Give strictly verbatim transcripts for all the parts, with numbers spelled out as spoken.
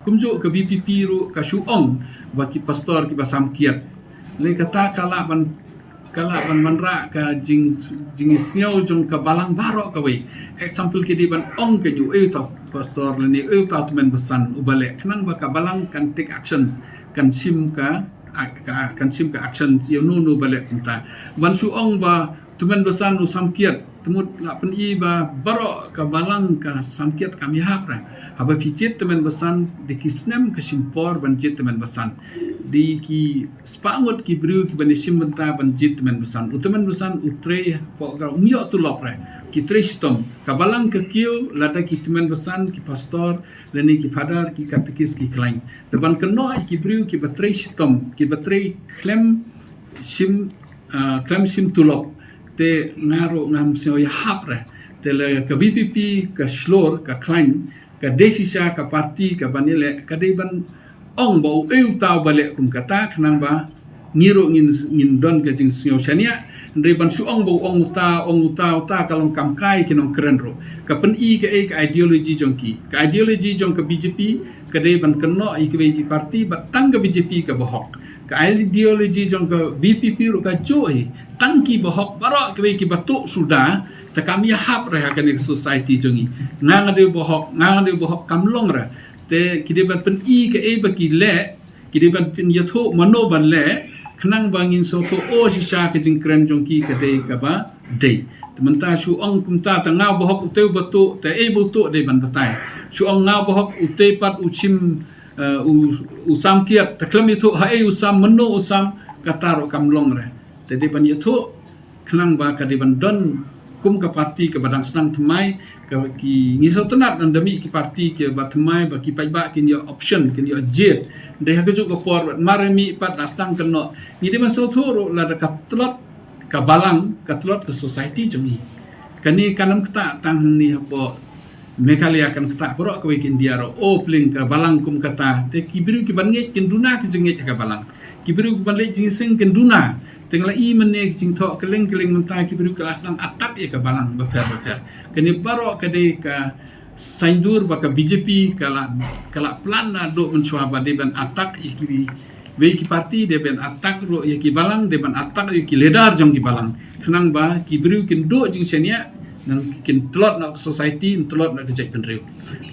Kumjuh ka VPP ruh ka shu ong ba ki pastor kiba samkiat. Lei kata ka lah ban, ka lah ban wanrah ka jing, jingisngew jong ka balang baroh kawei. Example, ki dei ban ong ka ïa uei uta u pastor lane uei uta u tymmen basan uba leh, khnang ba ka balang kan take actions, kan shim ka, a, ka, kan shim ka action ïa uno uno uba leh kumta. Ban shu ong ba tymmen basan u samkiat, te mut lah pyni ba baroh ka balang ka samkiat kam ïahap re. Haba phi jied tymmen basan, dei ki snem ka shim por ban jied tymmen basan. Dei ki spah ngut ki briew kiban ïashim bynta ban jied tymmen basan. U tymmen basan u trei hapoh ka, um ïoh tulop re. Ki trei shitom. Ka balang ka kiew lada ki tymmen basan, ki pastor lane ki phadar, ki katekis ki khlaiñ. Te ban kynnoh ïa ki briew kiba trei shitom, kiba trei khlem shim, ah, khlem shim tulop, te nga ruh ngam sngew ïahap re. Te lada ka VPP ka shlur, ka khlaiñ, ka dei shisha ka parti kaban ïaleh, ka dei ban ong ba uei uta uba leh kum kata, khnang ba ngi ruh ngin, ngin don ka jingsngew shaniah. Hynrei ban shu ong ba u ong uta, ong uta, uta, ka long kam kai ki nongkren ruh. Ka pyni kaei ka ideology jong ki. Ka ideology jong ka BJP ka dei ban kynnoh ïa kiwei ki parti ba tang ka BJP kaba hok. Ka ideology jong ka VPP ruh ka juh hi. Tang kiba hok baroh kiwei kiba tuh suda, te kam ïahap re ha kane ka society jong ngi. Nga nga dei uba hok, nga nga dei uba hok, kam long re. Te ki dei ban pyni kaei ba ki leh, ki dei ban pynïathuh mano ban leh, khnang ba ngin sngewthuh, oh, shisha ka jingkren jong ki ka dei kaba dei. Te mynta shu ong kumta, te nga uba hok, utei uba tuh, te ei ba u tuh dei ban batai. Shu ong nga uba hok, utei pat u shim, eh, u, u samkiat, te khlem ïathuh haei u sam, mano u sam, kata ruh kam long re. Te dei ban ïathuh, khnang ba ka dei ban don kum ka parti kaba dang sdang thymmai, ka ki ngi sngewtynnat, nang da mih ki parti kiba thymmai ba ki paidbah kin ïoh option, kin ïoh jied. Hynrei ha kajuh ka por bad mar mih pat la sdang kynnoh. Ngi dei ban sngewthuh ruh lada ka tlot ka balang, ka tlot ka society jong ngi. Kane kam ktah tang hangne hapoh Meghalaya, kan ktah baroh kawei ka India ruh. Oh, pling, ka balang kum kata. Te ki briew kiban ngeit kin duna ki jingngeit ha ka balang. Ki briew kiban leit jingïaseng kin duna. Te nga la i mynne ki jingthoh kylleng kylleng mynta, ki briew ki la sdang attack ïa ka balang bapher bapher. Kane baroh ka dei ka saindur ba ka BJP ka la, ka la plan naduh mynshuwa ba dei ban attack ïa ki wei ki parti, dei ban attack ruh ïa ki balang, dei ban attack ïa ki leader jong ki balang. Khnang ba ki briew kin duh jingshaniah, nang kin tlot na ka society, kin tlot na ka jaitbynriew.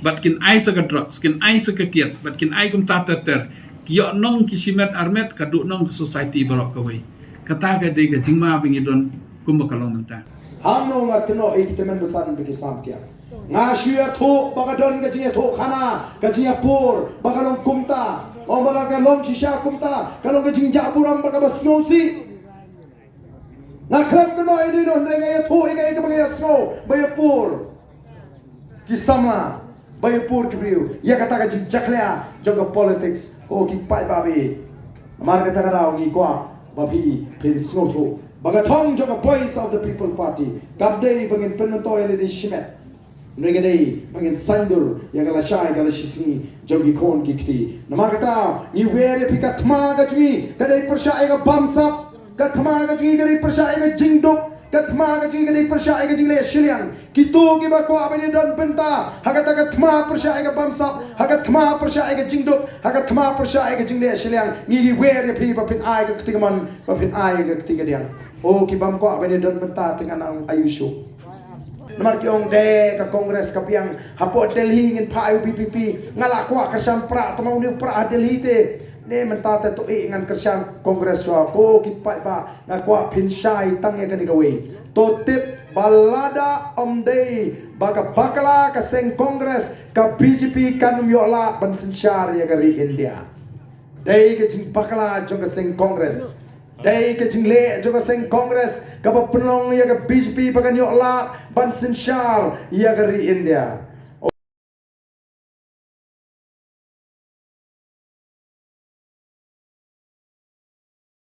Bad kin ai sa ka drugs, kin ai sa ka kiad, bad kin ai kumta ter ter. Ki ïoh nong ki shimet armet, ka duh nong ka society baroh kawei. Kata ka dei ka jingma ba ngi don kumba ka long mynta. Hangno nga kynnoh ïa ki tymmen basan bad ki samkiat? Nga shu ïathuh ba ka don ka jingïathuhkhana, ka jingïapur, ba ka long kumta. Ong ba la ka long shisha kumta, ka long ka jingjah burom bad kaba sngewsih. Nga khlem kynnoh ïa dei noh, hynrei nga ïathuh ïa kaei kaba nga ïasngew ba ïapur ki samla, ba ïapur ki briew ïa kata ka jingjakhlia jong ka politics. Ko ki paidbah, namar kata ka daw ngi kwah ba phi, phin sngewthuh ba ka thong jong ka Voice of the People Party kam dei ba ngin pynmyntoi ïa lade shimet. Hynrei ka dei ba ngin saindur ïa ka lashai ka lashisngi jong ki khun ki kti. Namar kata ngi wer ïa phi, ka thma ka jong ngi ka dei pyrshah ïa ka bamsap. Ka thma ka jong ngi ka dei pyrshah ïa ka jingduk. Ka thma ka jong ngi ka dei pyrshah ïa ka jingleh shiliang. Kito kiba kwah ban ïadon bynta ha kata ka thma pyrshah ïa ka bamsap, ha ka thma pyrshah ïa ka jingduk, ha ka thma pyrshah ïa ka jingleh shiliang, ngi wer ïa phi ba phin ai ka kti kamon, ba phin ai ka kti kadiang. Oh, ki bym kwah ban ïadon bynta te ngan ong aiu shuh. Namar ki ong de ka Congress ka biang, hapoh Delhi ngin phah ïa u VPP. Nga la kwah kyrshan Prah, tang ma une u Prah ha Delhi te. Ne mynta te to ïeh ngan kyrshan Congress shuwa. Ko ki paidbah, nga kwah phin shai tang ïa kane kawei. To tip ba lada ym dei ba ka bakla ka seng Congress, ka BJP kan ym ïoh lad ban synshar ïa ka ri India. Dei ka jingbakla jong ka seng Congress. Dei ka jingleh jong ka seng Congress kaba pynlong ïa ka BJP ba kan ïoh lad ban synshar ïa ka ri India.